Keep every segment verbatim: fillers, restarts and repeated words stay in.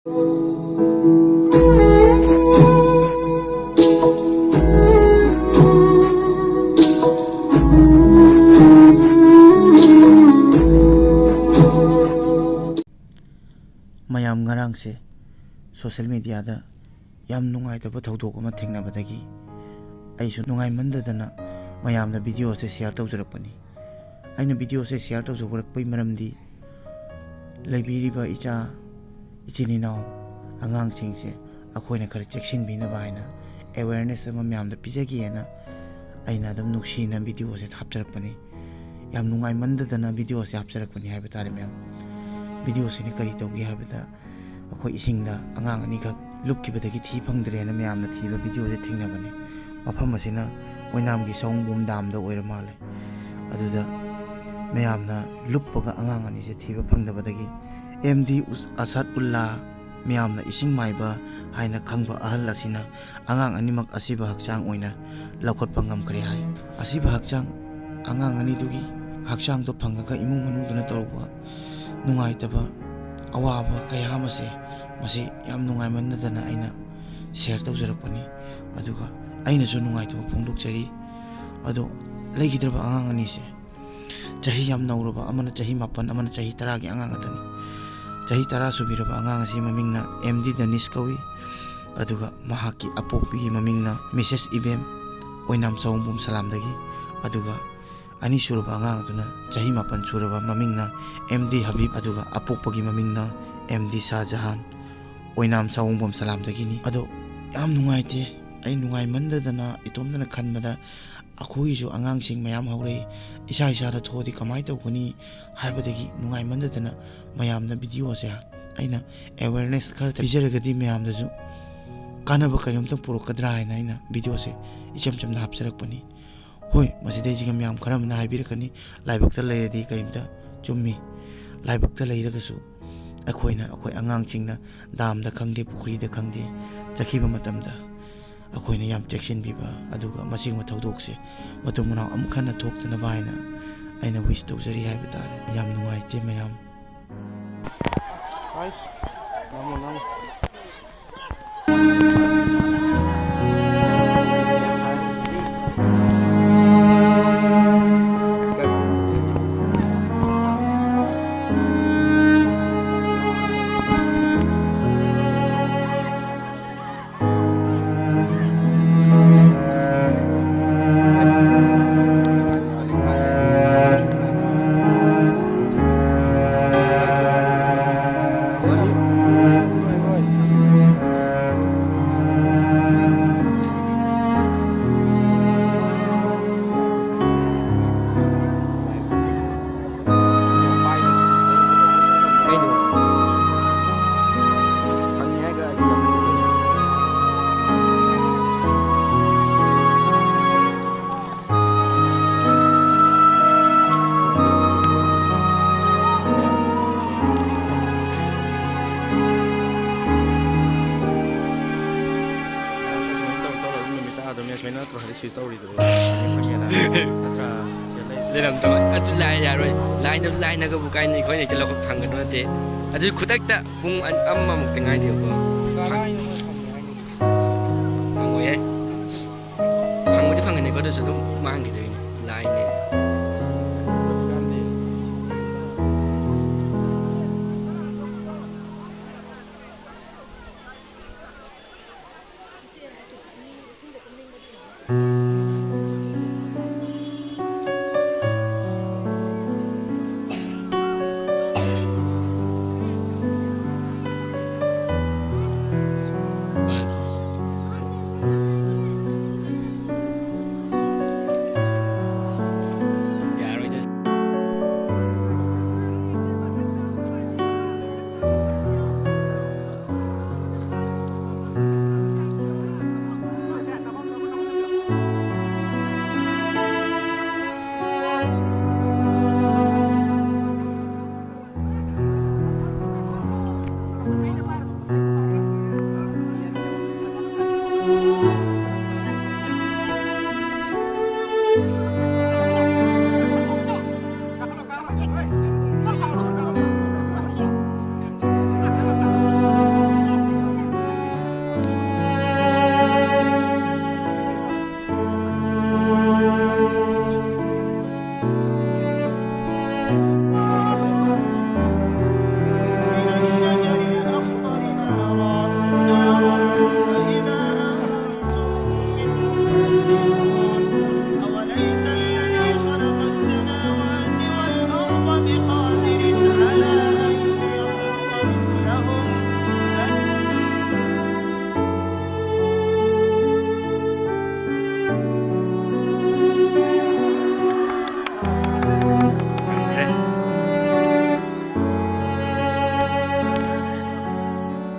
ꯃꯌꯥꯝ, ꯉꯔꯥꯡꯁꯦ ꯁꯣꯁꯦꯜ ꯃꯦꯗꯤꯌꯥꯗ ꯌꯥꯝ ꯅꯨꯡꯉꯥꯏꯇꯕ ꯊꯧꯗꯣꯛ ꯑꯃ ꯊꯦꯡꯅꯕꯗꯒꯤ ꯑꯩꯁꯨ ꯅꯨꯡꯉꯥꯏꯃꯟꯗꯗꯅ ꯃꯌꯥꯝꯗ ꯚꯤꯗꯤꯑꯣꯁꯦ ꯁꯤꯌꯔ ꯇꯧꯖꯔꯛꯄꯅꯤ꯫ ꯑꯩꯅ ꯚꯤꯗꯤꯑꯣꯁꯦ ꯁꯤꯌꯔ ꯇꯧꯖꯔꯛꯄꯒꯤ ꯃꯔꯝꯗꯤ, ꯂꯩꯕꯤꯔꯤꯕ ꯏꯆꯥ ꯏꯆꯤꯟ ꯏꯅꯥꯎ ꯑꯉꯥꯡꯁꯤꯡꯁꯦ ꯑꯩꯈꯣꯏꯅ ꯈꯔ ꯆꯦꯛꯁꯤꯟꯕꯤꯅꯕ ꯍꯥꯏꯅ ꯑꯦꯋꯦꯔꯅꯦꯁ ꯑꯃ ꯃꯌꯥꯝꯗ ꯄꯤꯖꯒꯦꯅ ꯑꯩꯅ ꯑꯗꯨꯝ ꯅꯨꯡꯁꯤꯅ ꯚꯤꯗꯤꯑꯣꯁꯦ ꯍꯥꯞꯆꯔꯛꯄꯅꯤ꯫ ꯌꯥꯝ ꯅꯨꯡꯉꯥꯏꯃꯟꯗꯗꯅ ꯚꯤꯗꯤꯑꯣꯁꯦ ꯍꯥꯞꯆꯔꯛꯄꯅꯤ ꯍꯥꯏꯕ ꯇꯥꯔꯦ ꯃꯌꯥꯝ꯫ ꯚꯤꯗꯤꯑꯣꯁꯤꯅ ꯀꯔꯤ ꯇꯧꯒꯦ ꯍꯥꯏꯕꯗ, ꯑꯩꯈꯣꯏ ꯏꯁꯤꯡꯗ ꯑꯉꯥꯡ ꯑꯅꯤꯈꯛ ꯂꯨꯞꯈꯤꯕꯗꯒꯤ ꯊꯤ ꯐꯪꯗ꯭ꯔꯦꯅ ꯃꯌꯥꯝꯅ ꯊꯤꯕ ꯚꯤꯗꯤꯑꯣꯁꯦ ꯊꯦꯡꯅꯕꯅꯤ꯫ ꯃꯐꯝ ꯑꯁꯤꯅ ꯑꯣꯏꯅꯥꯝꯒꯤ ꯁꯑꯣꯡꯕꯨꯝ ꯗꯥꯝꯗ ꯑꯣꯏꯔ ꯃꯥꯜꯂꯦ꯫ ꯑꯗꯨꯗ ꯃꯌꯥꯝꯅ ꯂꯨꯞꯄꯒ ꯑꯉꯥꯡ ꯑꯅꯤꯁꯦ ꯊꯤꯕ ꯐꯪꯗꯕꯗꯒꯤ ꯑꯦꯝ ꯗꯤ ꯎꯁ-, ꯑꯁꯥꯗ ꯎꯜꯂꯥ ꯃꯌꯥꯝꯅ ꯏꯁꯤꯡ ꯃꯥꯏꯕ ꯍꯥꯏꯅ ꯈꯪꯕ ꯑꯍꯜ ꯑꯁꯤꯅ ꯑꯉꯥꯡ ꯑꯅꯤꯃꯛ ꯑꯁꯤꯕ ꯍꯛꯆꯥꯡ ꯑꯣꯏꯅ ꯂꯧꯈꯠꯄ ꯉꯝꯈ꯭ꯔꯦ ꯍꯥꯏ꯫ ꯑꯁꯤꯕ ꯍꯛꯆꯥꯡ, ꯑꯉꯥꯡ ꯑꯅꯤꯗꯨꯒꯤ ꯍꯛꯆꯥꯡꯗꯣ ꯐꯪꯉꯒ ꯏꯃꯨꯡ ꯃꯅꯨꯡꯗꯨꯅ ꯇꯧꯔꯨꯕ ꯅꯨꯡꯉꯥꯏꯇꯕ, ꯑꯋꯥꯕ ꯀꯌꯥ ꯑꯃꯁꯦ, ꯃꯁꯤ ꯌꯥꯝ ꯅꯨꯡꯉꯥꯏꯃꯟꯗꯗꯅ ꯑꯩꯅ ꯁꯤꯌꯔ ꯇꯧꯖꯔꯛꯄꯅꯤ꯫ ꯑꯗꯨꯒ ꯑꯩꯅꯁꯨ ꯅꯨꯡꯉꯥꯏꯇꯕ ꯐꯣꯡꯗꯣꯛꯆꯔꯤ꯫ ꯑꯗꯣ ꯂꯩꯈꯤꯗ꯭ꯔꯕ ꯑꯉꯥꯡ ꯑꯅꯤꯁꯦ, ꯆꯍꯤ ꯌꯥꯝ ꯅꯧꯔꯕ, ꯑꯃꯅ ꯆꯍꯤ ꯃꯥꯄꯟ, ꯑꯃꯅ ꯆꯍꯤ ꯇꯔꯥꯒꯤ ꯑꯉꯥꯡ ꯉꯥꯛꯇꯅꯤ꯫ ꯆꯍꯤ ꯇꯔꯥ ꯁꯨꯕꯤꯔꯕ ꯑꯉꯥꯡ ꯑꯁꯤ ꯃꯃꯤꯡꯅ ꯑꯦꯝ ꯗꯤ ꯗꯅꯤꯁ ꯀꯧꯏ꯫ ꯑꯗꯨꯒ ꯃꯍꯥꯛꯀꯤ ꯑꯄꯣꯛꯄꯤꯒꯤ ꯃꯃꯤꯡꯅ ꯃꯤꯁꯦꯁ ꯏꯕꯦꯝ, ꯑꯣꯏꯅꯥꯝ ꯁꯑꯣꯡꯕꯨꯝ ꯁꯂꯥꯝꯗꯒꯤ꯫ ꯑꯗꯨꯒ ꯑꯅꯤꯁꯨꯔꯕ ꯑꯉꯥꯡ ꯑꯗꯨꯅ ꯆꯍꯤ ꯃꯥꯄꯟ ꯁꯨꯔꯕ ꯃꯃꯤꯡꯅ ꯑꯦꯝ ꯗꯤ ꯍꯕꯤꯕ, ꯑꯗꯨꯒ ꯑꯄꯣꯛꯄꯒꯤ ꯃꯃꯤꯡꯅ ꯑꯦꯝ ꯗꯤ ꯁꯥꯍꯖꯍꯥꯟ, ꯑꯣꯏꯅꯥꯝ ꯁꯑꯣꯡꯕꯨꯝ ꯁꯂꯥꯝꯗꯒꯤꯅꯤ꯫ ꯑꯗꯣ ꯌꯥꯝ ꯅꯨꯡꯉꯥꯏꯇꯦ꯫ ꯑꯩ ꯅꯨꯡꯉꯥꯏꯃꯟꯗꯗꯅ ꯏꯇꯣꯝꯇꯅ ꯈꯟꯕꯗ ꯑꯩꯈꯣꯏꯒꯤꯁꯨ ꯑꯉꯥꯡꯁꯤꯡ ꯃꯌꯥꯝ ꯍꯧꯔꯛꯏ꯫ ꯏꯁꯥ ꯏꯁꯥꯗ ꯊꯣꯛꯑꯗꯤ ꯀꯃꯥꯏꯅ ꯇꯧꯒꯅꯤ ꯍꯥꯏꯕꯗꯒꯤ ꯅꯨꯡꯉꯥꯏꯃꯟꯗꯗꯅ ꯃꯌꯥꯝꯗ ꯚꯤꯗꯤꯑꯣꯁꯦ ꯑꯩꯅ ꯑꯦꯋꯦꯔꯅꯦꯁ ꯈꯔ ꯄꯤꯖꯔꯒꯗꯤ ꯃꯌꯥꯝꯗꯁꯨ ꯀꯥꯟꯅꯕ ꯀꯩꯅꯣꯝꯇꯪ ꯄꯨꯔꯛꯀꯗ꯭ꯔꯥ ꯍꯥꯏꯅ ꯑꯩꯅ ꯚꯤꯗꯤꯑꯣꯁꯦ ꯏꯆꯝ ꯆꯝꯅ ꯍꯥꯞꯆꯔꯛꯄꯅꯤ꯫ ꯍꯣꯏ, ꯃꯁꯤꯗꯩꯁꯤꯒ ꯃꯌꯥꯝ ꯈꯔ ꯑꯃꯅ ꯍꯥꯏꯕꯤꯔꯛꯀꯅꯤ, "ꯂꯥꯏꯕꯛꯇ ꯂꯩꯔꯗꯤ ꯀꯔꯤꯝꯇ"꯫ ꯆꯨꯝꯃꯤ, ꯂꯥꯏꯕꯛꯇ ꯂꯩꯔꯒꯁꯨ ꯑꯩꯈꯣꯏꯅ, ꯑꯩꯈꯣꯏ ꯑꯉꯥꯡꯁꯤꯡꯅ ꯗꯥꯝꯗ ꯈꯪꯗꯦ, ꯄꯨꯈ꯭ꯔꯤꯗ ꯈꯪꯗꯦ, ꯆꯠꯈꯤꯕ ꯃꯇꯝꯗ ꯑꯩꯈꯣꯏꯅ ꯌꯥꯝ ꯆꯦꯛꯁꯤꯟꯕꯤꯕ, ꯑꯗꯨꯒ ꯃꯁꯤꯒꯨꯝꯕ ꯊꯧꯗꯣꯛꯁꯦ ꯃꯇꯨꯡ ꯃꯅꯥꯎ ꯑꯃꯨꯛ ꯍꯟꯅ ꯊꯣꯛꯇꯅꯕ ꯍꯥꯏꯅ ꯑꯩꯅ ꯋꯤꯁ ꯇꯧꯖꯔꯤ ꯍꯥꯏꯕ ꯇꯥꯔꯦ꯫ ꯌꯥꯝ ꯅꯨꯡꯉꯥꯏꯇꯦ ꯃꯌꯥꯝ꯫ ꯁꯨꯃꯥꯏꯅ ꯇꯧ ꯇꯧꯔ ꯑꯗꯨꯝ ꯅꯨꯃꯤꯠ ꯇꯥ ꯑꯗꯨꯝ ꯁꯨꯃꯥꯏꯅ ꯅꯠꯇ꯭ꯔꯣ ꯍꯥꯏꯗꯤ ꯁꯤ ꯇꯧꯔꯤꯗꯨꯕꯨ? ꯅꯠꯇ꯭ꯔꯥ? ꯂꯩꯔꯝꯗꯕ ꯑꯗꯨ ꯂꯥꯏ ꯌꯥꯔꯣꯏ꯫ ꯂꯥꯏꯅ, ꯂꯥꯏꯅꯒꯕꯨ ꯀꯥꯏꯅ ꯑꯩꯈꯣꯏꯅ ꯍꯦꯛꯇ ꯂꯧꯈꯠ ꯐꯪꯒꯗꯕ ꯅꯠꯇꯦ꯫ ꯑꯗꯨ ꯈꯨꯗꯛꯇ ꯄꯨꯡ ꯑꯃꯃꯨꯛꯇ ꯉꯥꯏꯔꯤꯕꯀꯣ꯫ ꯐꯪꯉꯣꯏꯍꯦ꯫ ꯐꯪꯕꯨꯗꯤ ꯐꯪꯒꯅꯤꯀꯣ, ꯑꯗꯨꯁꯨ ꯑꯗꯨꯝ ꯃꯥꯡꯈꯤꯗꯣꯏꯅꯤ꯫ ꯂꯥꯏꯅꯦ꯫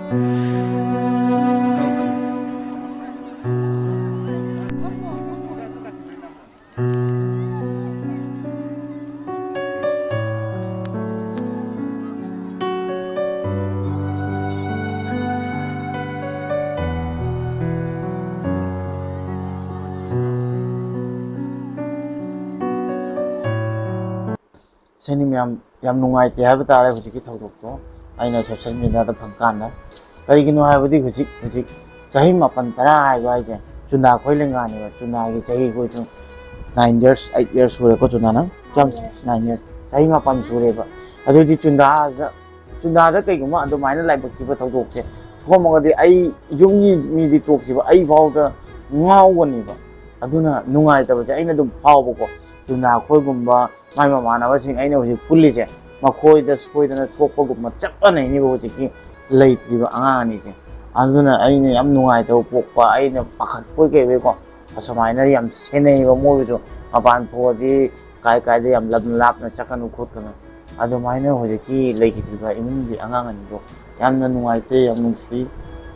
ꯁꯤꯅꯤ ꯃꯌꯥꯝ, ꯌꯥꯝ ꯅꯨꯡꯉꯥꯏꯇꯦ ꯍꯥꯏꯕ ꯇꯥꯔꯦ ꯍꯧꯖꯤꯛꯀꯤ ꯊꯧꯗꯣꯛꯇꯣ ꯑꯩꯅ ꯁꯣꯁꯦꯜ ꯃꯦꯗꯤꯌꯥꯗ ꯐꯪꯀꯥꯟꯗ꯫ ꯀꯔꯤꯒꯤꯅꯣ ꯍꯥꯏꯕꯗꯤ ꯍꯧꯖꯤꯛ, ꯍꯧꯖꯤꯛ ꯆꯍꯤ ꯃꯥꯄꯟ ꯇꯔꯥ ꯍꯥꯏꯕ ꯍꯥꯏꯁꯦ ꯆꯨꯅꯥ ꯑꯩꯈꯣꯏ ꯂꯦꯡꯒꯥꯅꯦꯕ꯫ ꯆꯨꯅꯥꯒꯤ ꯆꯍꯤ ꯑꯩꯈꯣꯏꯁꯨ nine years, eight years ꯁꯨꯔꯦꯀꯣ꯫ ꯆꯨꯅꯥꯅ ꯀꯌꯥꯝ? Nine years, ꯆꯍꯤ ꯃꯥꯄꯟ ꯁꯨꯔꯦꯕ꯫ ꯑꯗꯨꯗꯤ ꯆꯨꯅꯥꯗ, ꯆꯨꯅꯥꯗ ꯀꯩꯒꯨꯝꯕ ꯑꯗꯨꯃꯥꯏꯅ ꯂꯥꯏꯕꯛ ꯊꯤꯕ ꯊꯧꯗꯣꯛꯁꯦ ꯊꯣꯛꯑꯝꯃꯒꯗꯤ ꯑꯩ ꯌꯨꯝꯒꯤ ꯃꯤꯗꯤ ꯇꯣꯛꯁꯤꯕ, ꯑꯩ ꯐꯥꯎꯗ ꯉꯥꯎꯒꯅꯦꯕ꯫ ꯑꯗꯨꯅ ꯅꯨꯡꯉꯥꯏꯇꯕꯁꯦ ꯑꯩꯅ ꯑꯗꯨꯝ ꯐꯥꯎꯕꯀꯣ꯫ ꯆꯨꯅꯥ ꯑꯩꯈꯣꯏꯒꯨꯝꯕ ꯃꯥꯏ ꯃꯃꯥꯟꯅꯕꯁꯤꯡ ꯑꯩꯅ ꯍꯧꯖꯤꯛ ꯄꯨꯜꯂꯤꯁꯦ ꯃꯈꯣꯏꯗ ꯁꯣꯏꯗꯅ ꯊꯣꯛꯄꯒꯨꯝꯕ ꯆꯞ ꯃꯥꯟꯅꯩꯅꯦꯕ ꯍꯧꯖꯤꯛꯀꯤ ꯂꯩꯇ꯭ꯔꯤꯕ ꯑꯉꯥꯡ ꯑꯅꯤꯁꯦ꯫ ꯑꯗꯨꯅ ꯑꯩꯅ ꯌꯥꯝ ꯅꯨꯡꯉꯥꯏꯇꯕ ꯄꯣꯛꯄ, ꯑꯩꯅ ꯄꯥꯈꯠꯄꯣꯏ ꯀꯩꯕꯣꯏꯀꯣ꯫ ꯑꯁꯨꯃꯥꯏꯅ ꯌꯥꯝ ꯁꯦꯟꯅꯩꯌꯦꯕ ꯃꯣꯏꯒꯤꯁꯨ, ꯃꯄꯥꯟ ꯊꯣꯛꯑꯗꯤ ꯀꯥꯏ ꯀꯥꯏꯗ ꯌꯥꯝ ꯂꯝ ꯂꯥꯞꯅ ꯆꯠꯀꯅꯨ ꯈꯣꯠꯀꯅꯨ꯫ ꯑꯗꯨꯃꯥꯏꯅ ꯍꯧꯖꯤꯛꯀꯤ ꯂꯩꯈꯤꯗ꯭ꯔꯤꯕ ꯏꯃꯨꯡꯒꯤ ꯑꯉꯥꯡ ꯑꯅꯤꯗꯣ ꯌꯥꯝꯅ ꯅꯨꯡꯉꯥꯏꯇꯦ, ꯌꯥꯝ ꯅꯨꯡꯁꯤ꯫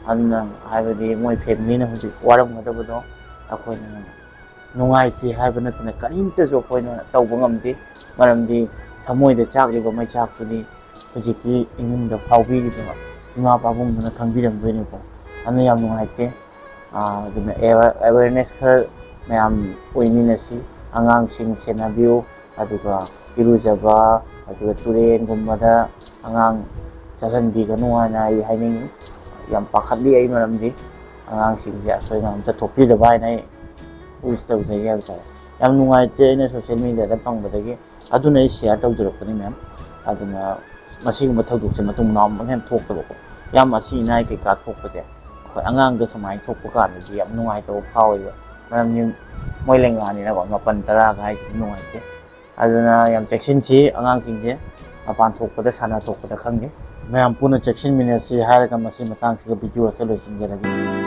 ꯑꯗꯨꯅ ꯍꯥꯏꯕꯗꯤ ꯃꯣꯏ ꯐꯦꯃꯤꯂꯤꯅ ꯍꯧꯖꯤꯛ ꯋꯥꯔꯝꯒꯗꯕꯗꯣ ꯑꯩꯈꯣꯏꯅ ꯅꯨꯡꯉꯥꯏꯇꯦ ꯍꯥꯏꯕ ꯅꯠꯇꯅ ꯀꯔꯤꯝꯇꯁꯨ ꯑꯩꯈꯣꯏꯅ ꯇꯧꯕ ꯉꯝꯗꯦ꯫ ꯃꯔꯝꯗꯤ ꯊꯃꯣꯏꯗ ꯆꯥꯛꯂꯤꯕ ꯃꯩꯆꯥꯛꯇꯨꯗꯤ ꯍꯧꯖꯤꯛꯀꯤ ꯏꯃꯨꯡꯗ ꯐꯥꯎꯕꯤꯔꯤꯕ ꯏꯃꯥ ꯄꯥꯕꯨꯡꯗꯨꯅ ꯈꯪꯕꯤꯔꯝꯗꯣꯏꯅꯤꯀꯣ꯫ ꯑꯗꯨꯅ ꯌꯥꯝ ꯅꯨꯡꯉꯥꯏꯇꯦ꯫ ꯑꯥ, ꯑꯗꯨꯅ ꯑꯦꯋꯥꯔ-, ꯑꯦꯋꯦꯔꯅꯦꯁ ꯈꯔ ꯃꯌꯥꯝ ꯑꯣꯏꯃꯤꯟꯅꯁꯤ꯫ ꯑꯉꯥꯡꯁꯤꯡ ꯁꯦꯟꯅꯕꯤꯌꯨ, ꯑꯗꯨꯒ ꯏꯔꯨꯖꯕ, ꯑꯗꯨꯒ ꯇꯨꯔꯦꯟꯒꯨꯝꯕꯗ ꯑꯉꯥꯡ ꯆꯠꯍꯟꯕꯤꯒꯅꯨ ꯍꯥꯏꯅ ꯑꯩ ꯍꯥꯏꯅꯤꯡꯉꯤ꯫ ꯌꯥꯝ ꯄꯥꯈꯠꯂꯤ ꯑꯩ, ꯃꯔꯝꯗꯤ ꯑꯉꯥꯡꯁꯤꯡꯁꯦ ꯑꯁꯣꯏ ꯑꯉꯥꯝ ꯑꯝꯇ ꯊꯣꯛꯄꯤꯗꯕ ꯍꯥꯏꯅ ꯑꯩ ꯋꯤꯁ ꯇꯧꯖꯒꯦ ꯍꯥꯏꯕ ꯇꯥꯔꯦ꯫ ꯌꯥꯝ ꯅꯨꯡꯉꯥꯏꯇꯦ ꯑꯩꯅ ꯁꯣꯁꯦꯜ ꯃꯦꯗꯤꯌꯥꯗ ꯐꯪꯕꯗꯒꯤ, ꯑꯗꯨꯅ ꯑꯩ ꯁꯤꯌꯥꯔ ꯇꯧꯖꯔꯛꯄꯅꯤ ꯃꯌꯥꯝ꯫ ꯑꯗꯨꯅ ꯃꯁꯤꯒꯨꯝꯕ ꯊꯧꯗꯣꯛꯁꯦ ꯃꯇꯨꯡ ꯃꯅꯥꯎ ꯑꯃꯨꯛ ꯍꯦꯟꯅ ꯊꯣꯛꯇꯕꯀꯣ꯫ ꯌꯥꯝ ꯑꯁꯤ ꯑꯅꯥꯏ ꯀꯩꯀꯥ ꯊꯣꯛꯄꯁꯦ ꯑꯩꯈꯣꯏ ꯑꯉꯥꯡꯗ ꯁꯨꯃꯥꯏꯅ ꯊꯣꯛꯄ ꯀꯥꯟꯗꯗꯤ ꯌꯥꯝ ꯅꯨꯡꯉꯥꯏꯇꯕ ꯐꯥꯎꯋꯦꯕ꯫ ꯃꯔꯝꯗꯤ ꯃꯣꯏ ꯂꯦꯡꯒꯥꯅꯤꯅꯀꯣ, ꯃꯥꯄꯟ ꯇꯔꯥꯒ ꯍꯥꯏꯁꯤꯗꯤ ꯅꯨꯡꯉꯥꯏꯇꯦ꯫ ꯑꯗꯨꯅ ꯌꯥꯝ ꯆꯦꯛꯁꯤꯟꯁꯤ ꯑꯉꯥꯡꯁꯤꯡꯁꯦ, ꯃꯄꯥꯟ ꯊꯣꯛꯄꯗ, ꯁꯥꯟꯅ ꯊꯣꯛꯄꯗ ꯈꯪꯗꯦ꯫ ꯃꯌꯥꯝ ꯄꯨꯟꯅ ꯆꯦꯛꯁꯤꯟꯃꯤꯟꯅꯁꯤ ꯍꯥꯏꯔꯒ ꯃꯁꯤ ꯃꯇꯥꯡꯁꯤꯗ ꯚꯤꯗꯤꯑꯣ ꯑꯁꯤ ꯂꯣꯏꯁꯤꯟꯖꯔꯒꯦ꯫